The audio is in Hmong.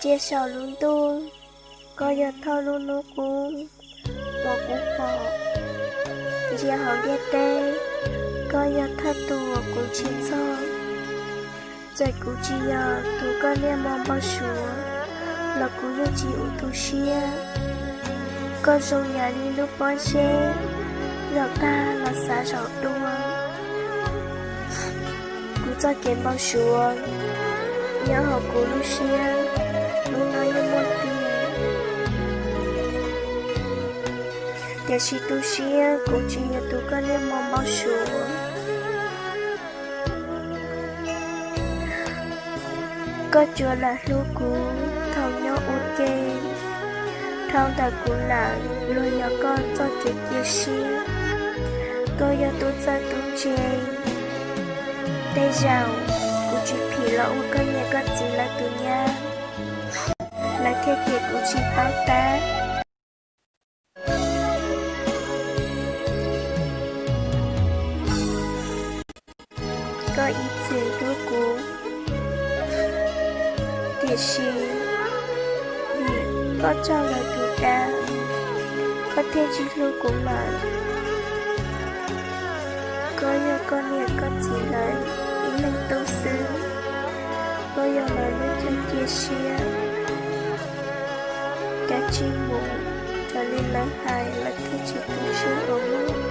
Ntsia saum lub ntuj, koj yog thawj lub hnub qub uas kuv pom. Ntsia hauv ntiaj teb, koj yog thawj tus uas kuv ntsib txog. Txawm kuv tsis yog tus koj niaj hmo npau suav los kuv yeej tsis ua tu siab. Koj zoo yam li lub pob zeb, zaum tag los xav zaum dua. Kuv txoj kev npau suav nyob hauv kuv lub siab, hnub no yeej muaj tiag. Tiam sis tu siab, kuv tsis yog tus koj niaj hmo npau suav. Koj tsuas lam hlub kuv thaum nyob ua ke, dhau ntawm kuv lawm luag yog koj txoj kev cia siab. Koj yog tus txawj tus ntse, tej zaum kuv tsis phim los ua koj niam koj txiv lawv tus nyab, lawv thiaj cem kuv tsis paub tab. Koj ib txwm hlub kuv, tiam sis vim koj tso lawv tus dab, koj thiaj tsis hlub kuv lawm. Koj yog koj niam koj txiv lawv ib leeg tub xwb, koj yog lawv lub chaw cia siab. Kav tsij mus, raws li lawv hais lawv thiaj tsis tu siab ua luaj.